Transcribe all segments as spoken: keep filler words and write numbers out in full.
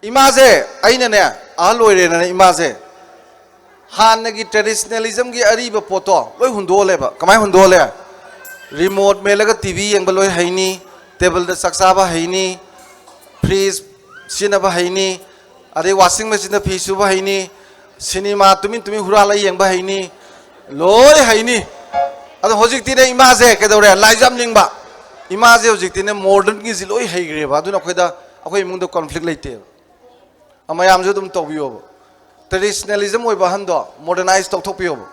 ꯏꯃꯥꯁꯦ, ꯑꯩꯅꯅꯦ, ꯑꯍꯜ ꯑꯣꯏꯔꯦꯅꯅꯦ ꯏꯃꯥꯁꯦ ꯍꯥꯟꯅꯒꯤ traditionalismꯒꯤ ꯑꯔꯤꯕ ꯄꯣꯠꯇꯣ ꯂꯣꯏ ꯍꯨꯟꯗꯣꯛꯍꯜꯂꯦꯕ꯫ ꯀꯃꯥꯏꯅ ꯍꯨꯟꯗꯣꯛꯍꯜꯂꯦ? Remote ꯃꯦꯜꯂꯒ T V ꯌꯦꯡꯕ ꯂꯣꯏ ꯍꯩꯅꯤ, tableꯗ ꯆꯥꯛ ꯆꯥꯕ ꯍꯩꯅꯤ, fridge ꯁꯤꯖꯤꯟꯅꯕ ꯍꯩꯅꯤ, ꯑꯗꯩ washing machineꯗ ꯐꯤ ꯁꯨꯕ ꯍꯩꯅꯤ, cinema ꯇꯨꯃꯤꯟ ꯇꯨꯃꯤꯟ ꯍꯨꯔꯥꯜꯂ ꯌꯦꯡꯕ ꯍꯩꯅꯤ, ꯂꯣꯏ ꯍꯩꯅꯤ꯫ ꯑꯗꯣ ꯍꯧꯖꯤꯛꯇꯤꯅꯦ ꯏꯃꯥꯁꯦ ꯀꯩꯗꯧꯔꯦ? ꯂꯥꯏꯁꯨ ꯌꯥꯝ ꯅꯤꯡꯕ꯫ ꯏꯃꯥꯁꯦ ꯍꯧꯖꯤꯛꯇꯤꯅꯦ modernꯒꯤꯁꯤ ꯂꯣꯏ ꯍꯩꯈ꯭ꯔꯦꯕ꯫ ꯑꯗꯨꯅ ꯑꯩꯈꯣꯏꯗ, ꯑꯩꯈꯣꯏ ꯏꯃꯨꯡꯗ conflict ꯂꯩꯇꯦꯕ꯫ ꯃꯌꯥꯝꯁꯨ ꯑꯗꯨꯝ ꯇꯧꯕꯤꯌꯣꯕ꯫ Traditionalism ꯑꯣꯏꯕ ꯑꯍꯟꯗꯣ modernize ꯇꯧꯊꯣꯛꯄꯤꯌꯣꯕ꯫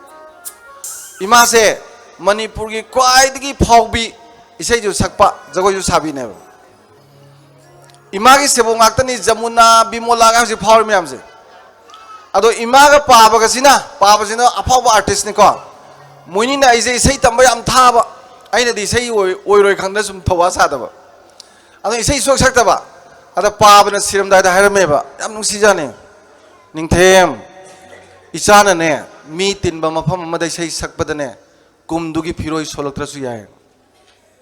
ꯏꯃꯥꯁꯦ ꯃꯅꯤꯄꯨꯔꯒꯤ ꯈ꯭ꯋꯥꯏꯗꯒꯤ ꯐꯥꯎꯕꯤ ꯏꯁꯩꯁꯨ ꯁꯛꯄ, ꯖꯒꯣꯏꯁꯨ ꯁꯥꯕꯤꯅꯦꯕ꯫ ꯏꯃꯥꯒꯤ ꯁꯦꯕꯣꯛ ꯉꯥꯛꯇꯅꯤ, ꯖꯃꯨꯅꯥ, ꯕꯤꯃꯣꯂꯥꯒ ꯍꯧꯖꯤꯛ ꯐꯥꯎꯔꯤ ꯃꯌꯥꯝꯁꯦ꯫ ꯑꯗꯣ ꯏꯃꯥꯒ ꯄꯥꯕꯒꯁꯤꯅ, ꯄꯥꯕꯁꯤꯅ ꯑꯐꯥꯎꯕ artistꯅꯤꯀꯣ꯫ ꯃꯣꯏꯅꯤꯅ ꯑꯩꯁꯦ ꯏꯁꯩ ꯇꯝꯕ ꯌꯥꯝ ꯊꯥꯕ, ꯑꯩꯅꯗꯤ ꯏꯁꯩ ꯑꯣꯏ-, ꯑꯣꯏꯔꯣꯏ ꯈꯪꯗꯅ ꯁꯨꯝ ꯊꯧꯋꯥ ꯁꯥꯗꯕ꯫ ꯑꯗꯣ ꯏꯁꯩ ꯁꯨꯡꯁꯛ ꯁꯛꯇꯕ꯫ ꯑꯗ ꯄꯥꯕꯅ ꯁꯤꯔꯝꯗꯥꯏꯗ ꯍꯥꯏꯔꯝꯃꯦꯕ, ꯌꯥꯝ ꯅꯨꯡꯁꯤꯖꯥꯅꯤ꯫ "ꯅꯤꯡꯊꯦꯝ, ꯏꯆꯥꯅꯅꯦ, ꯃꯤ ꯇꯤꯟꯕ ꯃꯐꯝ ꯑꯃꯗ ꯏꯁꯩ ꯁꯛꯄꯗꯅꯦ, ꯀꯨꯝꯗꯨꯒꯤ ꯐꯤꯔꯣꯏ ꯁꯣꯜꯂꯛꯇ꯭ꯔꯁꯨ ꯌꯥꯏ"꯫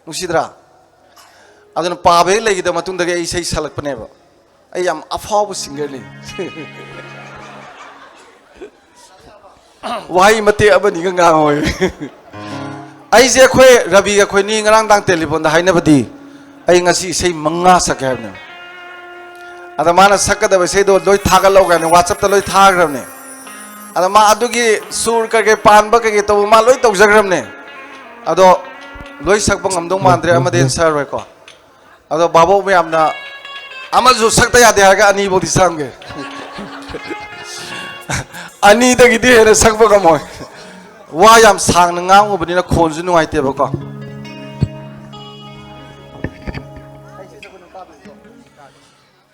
ꯅꯨꯡꯁꯤꯗ꯭ꯔꯥ? ꯑꯗꯨꯅ ꯄꯥꯕ ꯍꯦꯛ ꯂꯩꯈꯤꯗ ꯃꯇꯨꯡꯗꯒꯤ ꯑꯩ ꯏꯁꯩ ꯁꯛꯂꯛꯄꯅꯦꯕ꯫ ꯑꯩ ꯌꯥꯝ ꯑꯐꯥꯎꯕ singerꯅꯤ꯫ ꯋꯥꯍꯩ ꯃꯇꯦꯛ ꯑꯃꯅꯤꯒ ꯉꯥꯡꯉꯣꯏ꯫ ꯑꯩꯁꯦ, ꯑꯩꯈꯣꯏ ꯔꯕꯤꯒ ꯑꯩꯈꯣꯏꯅꯤ ꯉꯔꯥꯡꯗꯥꯡ ꯇꯦꯂꯤꯐꯣꯟꯗ ꯍꯥꯏꯅꯕꯗꯤ, ꯑꯩ ꯉꯁꯤ ꯏꯁꯩ ꯃꯉꯥ ꯁꯛꯀꯦ ꯍꯥꯏꯕꯅꯦ꯫ ꯑꯗ ꯃꯥꯅ ꯁꯛꯀꯗꯕ ꯏꯁꯩꯗꯣ ꯂꯣꯏ ꯊꯥꯒꯠꯂꯛꯎ ꯀꯥꯏꯅ WhatsAppꯇ ꯂꯣꯏ ꯊꯥꯈ꯭ꯔꯕꯅꯦ꯫ ꯑꯗ ꯃꯥ ꯑꯗꯨꯒꯤ ꯁꯨꯔ ꯀꯩꯀꯩ ꯄꯥꯟꯕ ꯀꯩꯀꯩ ꯇꯧꯕ ꯃꯥ ꯂꯣꯏ ꯇꯧꯖꯈ꯭ꯔꯕꯅꯦ꯫ ꯑꯗꯣ ꯂꯣꯏ ꯁꯛꯄ ꯉꯝꯗꯧ ꯃꯥꯟꯗ꯭ꯔꯦ, ꯑꯃꯗꯩ ꯍꯦꯟꯅ ꯁꯛꯑꯔꯣꯏꯀꯣ꯫ ꯑꯗꯣ ꯚꯥꯕꯣꯛ ꯃꯌꯥꯝꯅ ꯑꯃꯁꯨ ꯁꯛꯇ ꯌꯥꯗꯦ ꯍꯥꯏꯔꯒ ꯑꯅꯤꯐꯧꯗꯤ ꯁꯛꯑꯝꯒꯦ꯫ ꯑꯅꯤꯗꯒꯤꯗꯤ ꯍꯦꯟꯅ ꯁꯛꯄ ꯉꯝꯃꯣꯏ꯫ ꯋꯥ ꯌꯥꯝ ꯁꯥꯡꯅ ꯉꯥꯡꯉꯨꯕꯅꯤꯅ ꯈꯣꯟꯁꯨ ꯅꯨꯡꯉꯥꯏꯇꯦꯕꯀꯣ꯫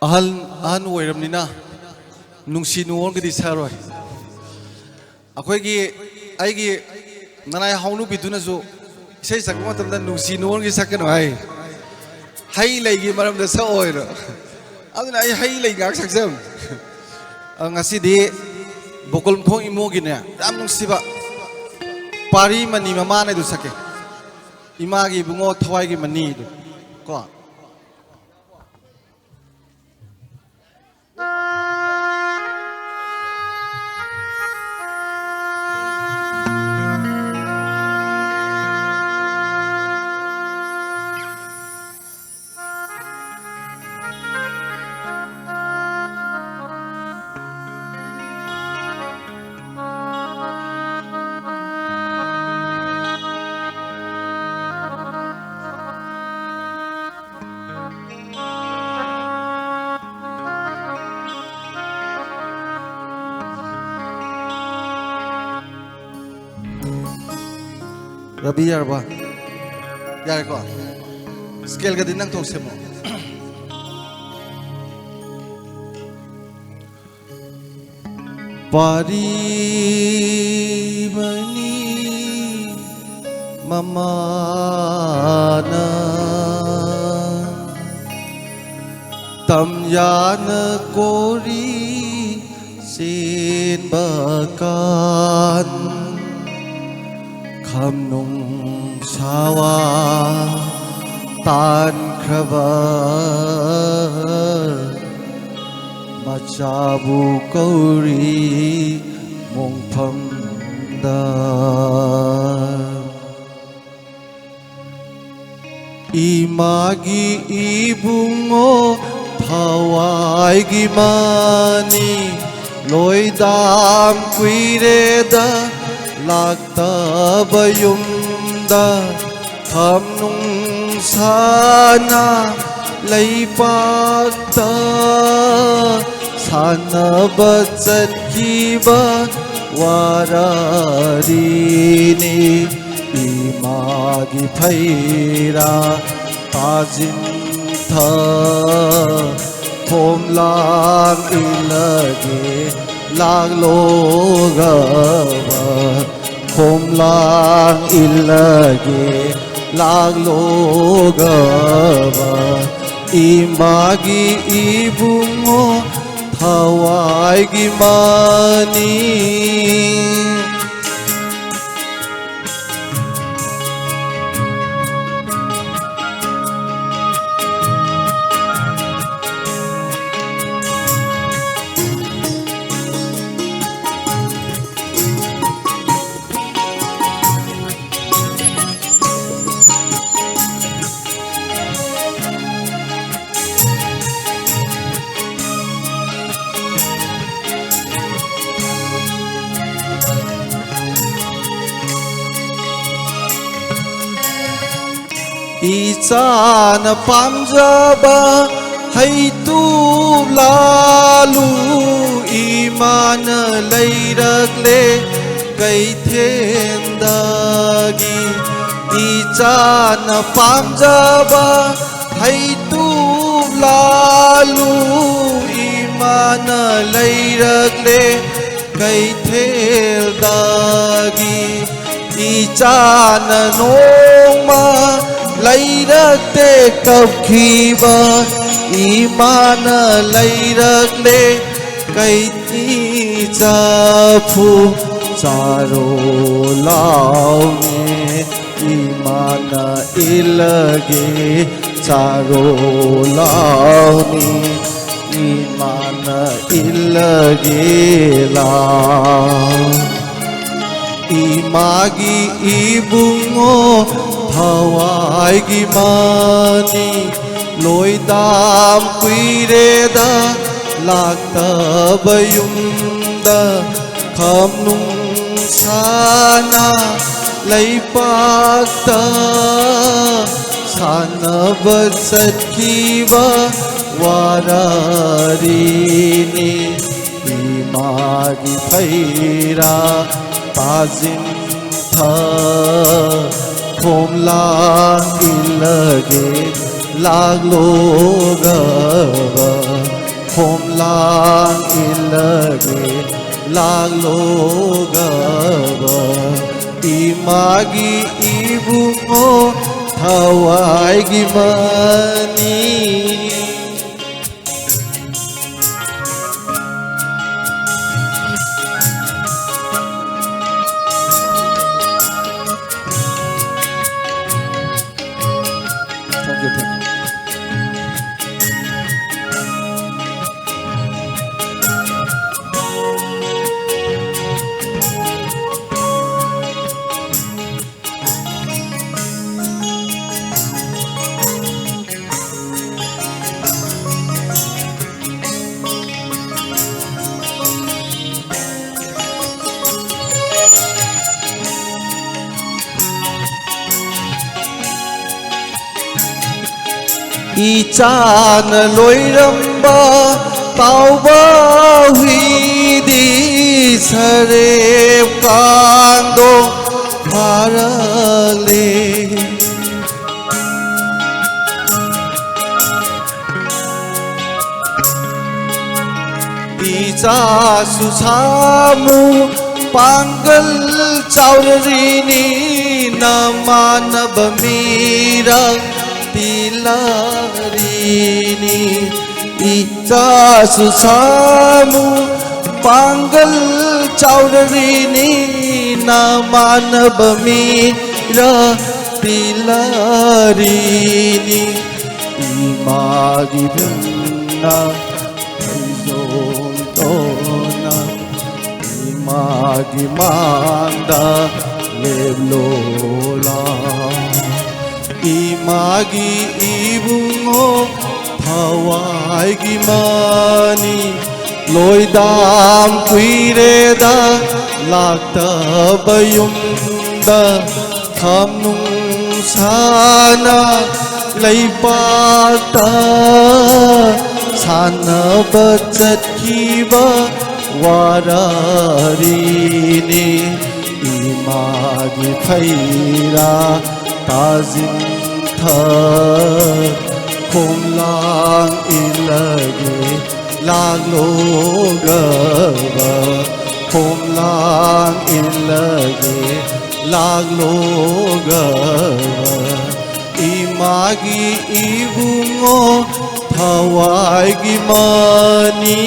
ꯑꯍꯜ, ꯑꯍꯟ ꯑꯣꯏꯔꯕꯅꯤꯅ ꯅꯨꯡꯁꯤ ꯅꯨꯡꯉꯣꯟꯒꯗꯤ ꯁꯛꯑꯔꯣꯏ꯫ ꯑꯩꯈꯣꯏꯒꯤ, ꯑꯩꯒꯤ ꯅꯅꯥꯏ ꯍꯥꯎꯅꯨꯕꯤꯗꯨꯅꯁꯨ ꯏꯁꯩ ꯁꯛꯄ ꯃꯇꯝꯗ ꯅꯨꯡꯁꯤ ꯅꯨꯡꯉꯣꯟꯒꯤ ꯁꯛꯀꯅꯨ ꯍꯥꯏ꯫ ꯍꯩ ꯂꯩꯒꯤ ꯃꯔꯝꯗ ꯁꯛꯑꯣꯏꯅ꯫ ꯑꯗꯨꯅ ꯑꯩ ꯍꯩ ꯂꯩ ꯉꯥꯛ ꯁꯛꯆꯕꯅꯤ꯫ ꯑ, ꯉꯁꯤꯗꯤ ꯕꯣꯀꯨꯜ ꯃꯈꯣꯡ ꯏꯃꯣꯒꯤꯅꯦ, ꯌꯥꯝ ꯅꯨꯡꯁꯤꯕ ꯄꯥꯔꯤ ꯃꯅꯤ ꯃꯃꯥꯅꯦꯗꯨ ꯁꯛꯀꯦ꯫ ꯏꯃꯥꯒꯤ ꯏꯕꯨꯡꯉꯣ ꯊꯋꯥꯏꯒꯤ ꯃꯅꯤꯗꯨ ꯀꯣ꯫ ꯔꯕꯤ, ꯌꯥꯔꯕ? ꯌꯥꯔꯦꯀꯣ? ꯁ꯭ꯀꯦꯜꯒꯗꯤ ꯅꯪ ꯊꯣꯛ ꯁꯦꯝꯃꯣ꯫ ꯄꯥꯔꯤꯕꯅꯤ ꯃꯃꯥꯅ, ꯇꯝꯌꯥꯅ ꯀꯣꯔꯤ ꯆꯦꯟꯕ ꯀꯥꯟ, ꯈꯝꯅꯨꯡ ꯁꯥꯋꯥ ꯇꯥꯟꯈ꯭ꯔꯕ, ꯃꯆꯥꯕꯨ ꯀꯧꯔꯤ ꯃꯣꯡꯐꯝꯗ꯫ ꯏꯃꯥꯒꯤ ꯏꯕꯨꯡꯉꯣ ꯊꯋꯥꯏꯒꯤ ꯃꯅꯤ, ꯂꯣꯏꯗꯥꯝ ꯀꯨꯏꯔꯦꯗ ꯂꯥꯛꯇꯕ ꯌꯨꯝꯗ꯫ ꯈꯝꯅꯨꯡ ꯁꯥꯅ ꯂꯩꯄꯥꯛꯇ ꯁꯥꯟꯅꯕ ꯆꯠꯈꯤꯕ ꯋꯥꯔꯤꯅꯤ꯫ ꯏꯃꯥꯒꯤ ꯐꯩꯔꯥ ꯇꯥꯁꯤꯟꯊ, ꯈꯣꯝꯂꯥꯡ ꯏꯜꯂꯒꯦ ꯂꯥꯛꯂꯣꯒꯕ, ꯈꯣꯝꯂꯥꯡ ꯏꯜꯂꯒꯦ ꯂꯥꯛꯂꯣꯒꯕ, ꯏꯃꯥꯒꯤ ꯏꯕꯨꯡꯉꯣ ꯊꯋꯥꯏꯒꯤ ꯃꯅꯤ꯫ ꯏꯆꯥꯅ ꯄꯥꯝꯖꯕ ꯍꯩꯇꯨꯞ ꯂꯥꯜꯂꯨ, ꯏꯃꯥꯅ ꯂꯩꯔꯛꯂꯦ ꯀꯩꯊꯦꯜꯗꯒꯤ꯫ ꯏꯆꯥꯅ ꯄꯥꯝꯖꯕ ꯍꯩꯇꯨꯞ ꯂꯥꯜꯂꯨ, ꯏꯃꯥꯅ ꯂꯩꯔꯛꯂꯦ ꯀꯩꯊꯦꯜꯗꯒꯤ꯫ ꯏꯆꯥꯅ ꯅꯣꯡꯃ ꯂꯩꯔꯛꯇꯦ ꯀꯞꯈꯤꯕ, ꯏꯃꯥꯅ ꯂꯩꯔꯛꯂꯦ ꯀꯩꯊꯦꯜ꯫ ꯆꯐꯨ ꯆꯥꯔꯣ ꯂꯥꯎꯅꯦ, ꯏꯃꯥꯅ ꯏꯜꯂꯒꯦ ꯆꯥꯔꯣ ꯂꯥꯎꯅꯦ, ꯏꯃꯥꯅ ꯏꯜꯂꯒꯦ ꯂꯥꯎ꯫ ꯏꯃꯥꯒꯤ ꯏꯕꯨꯡꯉꯣ ꯊꯋꯥꯏꯒꯤ ꯃꯅꯤ, ꯂꯣꯏꯗꯥꯝ ꯀꯨꯏꯔꯦꯗ ꯂꯥꯛꯇꯕ ꯌꯨꯝꯗ꯫ ꯈꯝꯅꯨꯡ ꯁꯥꯅ ꯂꯩꯄꯥꯛꯇ ꯁꯥꯟꯅꯕ ꯆꯠꯈꯤꯕ ꯋꯥꯔꯤꯅꯤ꯫ ꯏꯃꯥꯒꯤ ꯐꯩꯔꯥ ꯇꯥꯁꯤꯟ ꯊ ꯈꯣꯝꯂꯥꯡ ꯏꯜꯂꯒꯦ ꯂꯥꯛꯂꯣꯒꯕ, ꯈꯣꯝꯂꯥꯡ ꯏꯜꯂꯒꯦ ꯂꯥꯛꯂꯣꯒꯕ, ꯏꯃꯥꯒꯤ ꯏꯕꯨꯡꯉꯣ ꯊꯋꯥꯏꯒꯤ ꯃꯅꯤ꯫ Thank you, thank you. ꯏꯆꯥꯅ ꯂꯣꯏꯔꯝꯕ ꯇꯥꯎꯕ ꯍꯨꯏꯗꯤ ꯁꯔꯦꯞ ꯀꯥꯡꯗꯣ ꯐꯥꯔꯛꯂꯦ꯫ ꯏꯆꯥꯁꯨ ꯁꯥꯃꯨ ꯄꯥꯡꯒꯜ ꯆꯥꯎꯔꯔꯤꯅꯤ, ꯅꯃꯥꯟꯅꯕ ꯃꯤꯔꯛ ꯄꯤꯂꯔꯤꯅꯤ꯫ ꯏꯆꯥꯁꯨ ꯁꯥꯃꯨ ꯄꯥꯡꯒꯜ ꯆꯥꯎꯔꯔꯤꯅꯤ, ꯅꯃꯥꯟꯅꯕ ꯃꯤꯔꯛ ꯄꯤꯂꯔꯤꯅꯤ꯫ ꯏꯃꯥꯒꯤ ꯕꯤꯟꯅ ꯐꯩꯖꯣꯝ ꯇꯣꯟꯅ ꯏꯃꯥꯒꯤ ꯃꯥꯡꯗ ꯂꯦꯞꯂꯣꯂꯥ꯫ ꯏꯃꯥꯒꯤ ꯏꯕꯨꯡꯉꯣ ꯊꯋꯥꯏꯒꯤ ꯃꯅꯤ ꯂꯣꯏꯗꯥꯝ ꯀꯨꯏꯔꯦꯗ ꯂꯥꯛꯇꯕ ꯌꯨꯝꯗ ꯊꯝꯅꯨꯡ ꯁꯥꯅ ꯂꯩꯄꯥꯛꯇ ꯁꯥꯟꯅꯕ ꯆꯠꯈꯤꯕ ꯋꯥꯔꯔꯤꯅꯤ꯫ ꯏꯃꯥꯒꯤ ꯐꯩꯔꯥ ꯇꯥꯁꯤꯟꯊ ꯈꯣꯝꯂꯥꯡ ꯏꯜꯂꯒꯦ ꯂꯥꯛꯂꯣꯒꯕ ꯈꯣꯝꯂꯥꯡ ꯏꯜꯂꯒꯦ ꯂꯥꯛꯂꯣꯒꯕ ꯏꯃꯥꯒꯤ ꯏꯕꯨꯡꯉꯣ ꯊꯋꯥꯏꯒꯤ ꯃꯅꯤ꯫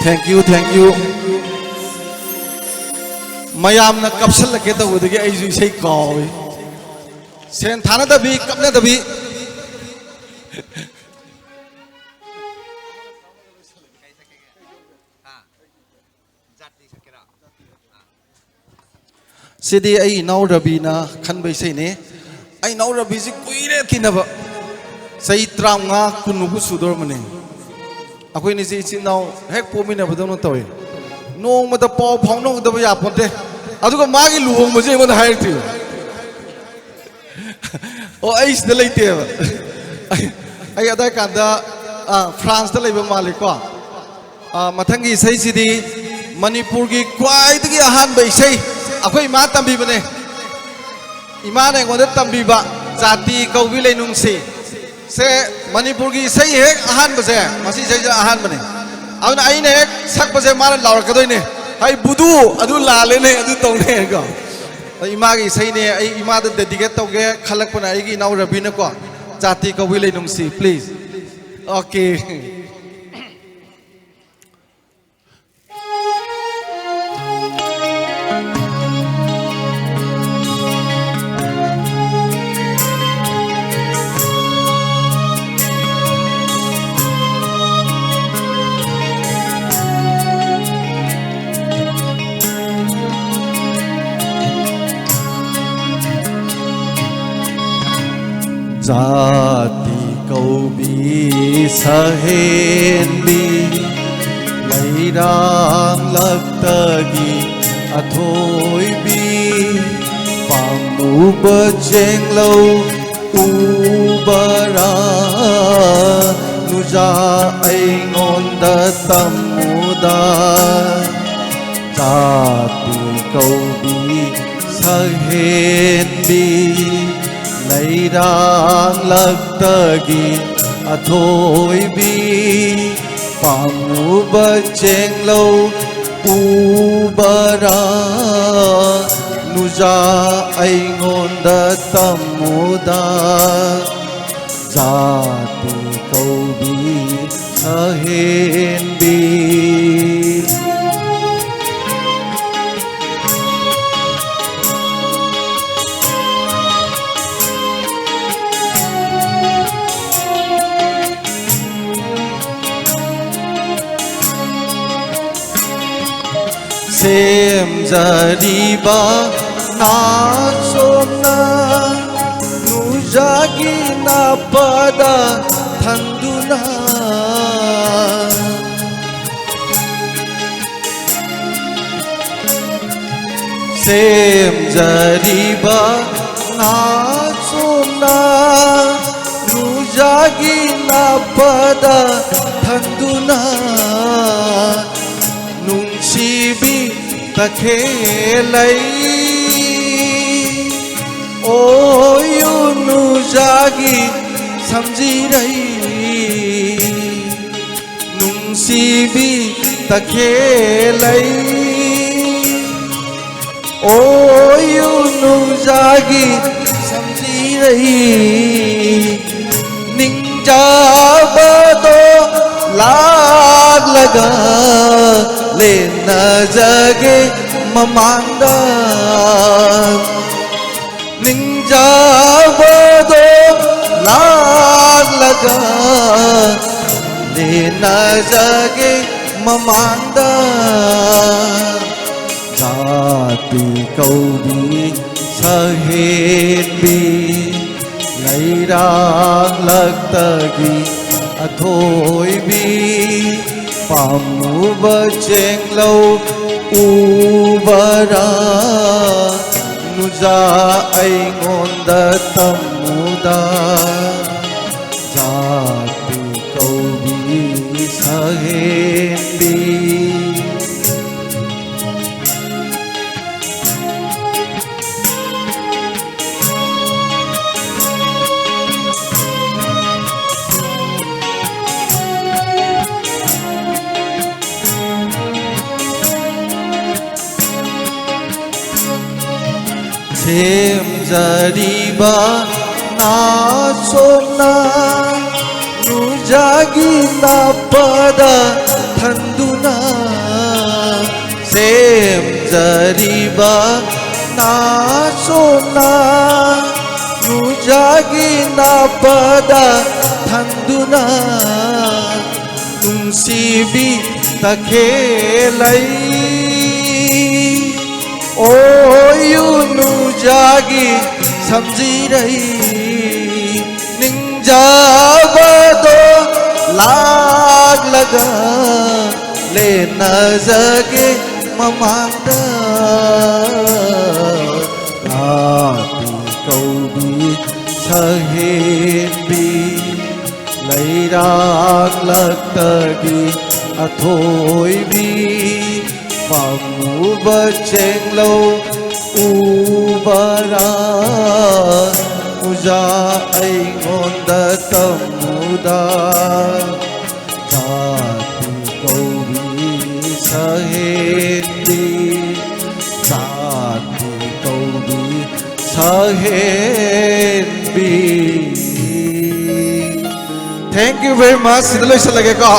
Thank you, thank you꯫ ꯃꯌꯥꯝꯅ ꯀꯞꯁꯜꯂꯛꯀꯦ ꯇꯧꯕꯗꯒꯤ ꯑꯩꯁꯨ ꯏꯁꯩ ꯀꯥꯎꯏ꯫ ꯁꯦꯟ ꯊꯥꯅꯗꯕꯤ, ꯀꯞꯅꯗꯕꯤ꯫ ꯁꯤꯗꯤ ꯑꯩ ꯏꯅꯥꯎ ꯔꯕꯤꯅ ꯈꯟꯕ ꯏꯁꯩꯅꯤ꯫ ꯑꯩ ꯏꯅꯥꯎ ꯔꯕꯤꯁꯤ ꯀꯨꯏꯔꯦ ꯊꯤꯅꯕ, ꯆꯍꯤ ꯇꯔꯥꯃꯉꯥ ꯀꯨꯟꯃꯨꯛꯄꯨ ꯁꯨꯗꯧꯔꯝꯃꯅꯤ꯫ ꯑꯩꯈꯣꯏꯅꯤꯁꯤ ꯏꯆꯤꯟ ꯏꯅꯥꯎ ꯍꯦꯛ ꯄꯣꯛꯃꯤꯟꯅꯕꯗꯧꯅ ꯇꯧꯏ꯫ ꯅꯣꯡꯃꯇ ꯄꯥꯎ ꯐꯥꯎꯅꯍꯧꯗꯕ ꯌꯥꯄꯣꯟꯇꯦ꯫ ꯑꯗꯨꯒ ꯃꯥꯒꯤ ꯂꯨꯍꯣꯡꯕꯁꯦ ꯑꯩꯉꯣꯟꯗ ꯍꯥꯏꯔꯛꯇꯦ꯫ ꯑꯣ, ꯑꯩ ꯁꯤꯗ ꯂꯩꯇꯦꯕ꯫ ꯑꯩ, ꯑꯩ ꯑꯗꯥꯏ ꯀꯥꯟꯗ, ꯑ, ꯐ꯭ꯔꯥꯟꯁꯇ ꯂꯩꯕ ꯃꯥꯜꯂꯤꯀꯣ꯫ ꯑ, ꯃꯊꯪꯒꯤ ꯏꯁꯩꯁꯤꯗꯤ ꯃꯅꯤꯄꯨꯔꯒꯤ ꯈ꯭ꯋꯥꯏꯗꯒꯤ ꯑꯍꯥꯟꯕ ꯏꯁꯩ ꯑꯩꯈꯣꯏ ꯏꯃꯥ ꯇꯝꯕꯤꯕꯅꯦ꯫ ꯏꯃꯥꯅ ꯑꯩꯉꯣꯟꯗ ꯇꯝꯕꯤꯕ "ꯖꯥꯇꯤ ꯀꯧꯕꯤ ꯂꯩꯅꯨꯡꯁꯤ" ꯁꯦ, ꯃꯅꯤꯄꯨꯔꯒꯤ ꯏꯁꯩ ꯍꯦꯛ ꯑꯍꯥꯟꯕꯁꯦ, ꯃꯁꯤ ꯏꯁꯩꯁꯦ ꯑꯍꯥꯟꯕꯅꯦ꯫ ꯑꯗꯨꯅ ꯑꯩꯅ ꯍꯦꯛ ꯁꯛꯄꯁꯦ ꯃꯥꯅ ꯂꯥꯎꯔꯛꯀꯗꯣꯏꯅꯦ, "ꯍꯩ ꯕꯨꯗꯨ, ꯑꯗꯨ ꯂꯥꯜꯂꯦꯅꯦ, ꯑꯗꯨ ꯇꯧꯅꯦ" ꯀꯣ꯫ ꯑꯗ ꯏꯃꯥꯒꯤ ꯏꯁꯩꯅꯦ, ꯑꯩ ꯏꯃꯥꯗ dedicate ꯇꯧꯒꯦ ꯈꯜꯂꯛꯄꯅ ꯑꯩꯒꯤ ꯏꯅꯥꯎ ꯔꯕꯤꯅꯀꯣ꯫ "ꯖꯥꯇꯤ ꯀꯧꯕꯤ ꯂꯩꯅꯨꯡꯁꯤ", please꯫ Okay꯫ ꯖꯥꯇꯤ ꯀꯧꯕꯤ ꯁꯛꯍꯦꯟꯕꯤ, ꯂꯩꯔꯥꯡꯂꯛꯇꯒꯤ ꯑꯊꯣꯏꯕꯤ, ꯄꯥꯝꯃꯨꯕ ꯆꯦꯡꯂꯧ ꯎꯕꯔꯥ, ꯅꯨꯖꯥ ꯑꯩꯉꯣꯟꯗ ꯇꯝꯃꯨꯗ꯫ ꯖꯥꯇꯤ ꯀꯧꯕꯤ ꯁꯛꯍꯦꯟꯕꯤ, ꯂꯩꯔꯥꯡꯂꯛꯇꯒꯤ ꯑꯊꯣꯏꯕꯤ, ꯄꯥꯝꯃꯨꯕ ꯆꯦꯡꯂꯧ ꯎꯕꯔꯥ, ꯅꯨꯖꯥ ꯑꯩꯉꯣꯟꯗ ꯇꯝꯃꯨꯗ꯫ ꯖꯥꯇꯤ ꯀꯧꯕꯤ ꯁꯛꯍꯦꯟꯕꯤ꯫ ꯁꯦꯝꯖꯔꯤꯕ ꯅꯥꯆꯣꯝꯅ ꯅꯨꯖꯥꯒꯤ ꯅꯥꯄꯗ ꯊꯟꯗꯨꯅ꯫ ꯁꯦꯝꯖꯔꯤꯕ ꯅꯥꯆꯣꯝ ꯅꯨꯡꯖꯥꯒꯤ ꯅꯥꯞꯄꯗ ꯊꯟꯗꯨꯅ ꯅꯨꯡꯁꯤꯕꯤ ꯇꯈꯦꯜꯂꯩ꯫ ꯑꯣꯌꯨ ꯅꯨꯡꯖꯥꯒꯤ ꯁꯝꯖꯤꯔꯩ꯫ ꯅꯨꯡꯁꯤꯕꯤ ꯇꯈꯦꯜꯂꯩ꯫ ꯑꯣꯌꯨ ꯅꯨꯡꯖꯥꯒꯤ ꯁꯝꯖꯤꯔꯩ꯫ ꯅꯤꯡꯖꯕꯗꯣ ꯂꯥꯛꯂꯒ ꯂꯦꯟꯅꯖꯒꯦ ꯃꯃꯥꯡꯗ꯫ ꯅꯤꯡꯖꯕꯗꯣ ꯂꯥꯛꯂꯒ ꯂꯦꯟꯅꯖꯒꯦ ꯃꯃꯥꯡꯗ꯫ ꯖꯥꯇꯤ ꯀꯧꯕꯤ ꯁꯛꯍꯦꯟꯕꯤ ꯂꯩꯔꯥꯡꯂꯛꯇꯒꯤ ꯑꯊꯣꯏꯕꯤ꯫ ꯄꯥꯝꯃꯨꯕ ꯆꯦꯡꯂꯧ ꯎꯕꯔꯥ ꯅꯨꯡꯖꯥ ꯑꯩꯉꯣꯟꯗ ꯇꯝꯃꯨꯗ꯫ ꯖꯥꯇꯤ ꯀꯧꯕꯤ ꯁꯛꯍꯦꯟꯕꯤ꯫ ꯁꯦꯝꯖꯔꯤꯕ ꯅꯥꯆꯣꯝꯅ ꯅꯨꯡꯖꯥꯒꯤ ꯅꯥꯞꯄꯗ ꯊꯟꯗꯨꯅ꯫ ꯁꯦꯝꯖꯔꯤꯕ ꯅꯥꯆꯣꯝꯅ ꯅꯨꯡꯖꯥꯒꯤ ꯅꯥꯞꯄꯗ ꯊꯟꯗꯨꯅ꯫ ꯅꯨꯡꯁꯤꯕꯤ ꯇꯈꯦꯜꯂꯩ꯫ ꯑꯣꯌꯨ ꯅꯨꯡꯖꯥꯒꯤ ꯁꯝꯖꯤꯔꯩ꯫ ꯅꯤꯡꯖꯕꯗꯣ ꯂꯥꯛꯂꯒ ꯂꯦꯟꯅꯖꯒꯦ ꯃꯃꯥꯡꯗ꯫ ꯖꯥꯇꯤ ꯀꯧꯕꯤ ꯑꯍꯦꯟꯕꯤ ꯂꯩꯔꯥꯛꯂꯛꯇꯒꯤ ꯑꯊꯣꯏꯕꯤ ꯄꯥꯝꯃꯨꯕ ꯆꯦꯡꯂꯧ ꯎꯕꯔꯥ ꯎꯖꯥ ꯑꯩꯉꯣꯟꯗ ꯇꯝꯃꯨꯗ ꯆꯥꯛꯄꯤ ꯀꯧꯕꯤ ꯁꯍꯦꯟꯕꯤ ꯆꯥꯛꯄꯤ ꯀꯧꯕꯤ ꯁꯍꯦꯟꯕꯤ꯫ Thank you very much. ꯁꯤꯗ ꯂꯣꯏꯁꯤꯜꯂꯒꯦꯀꯣ꯫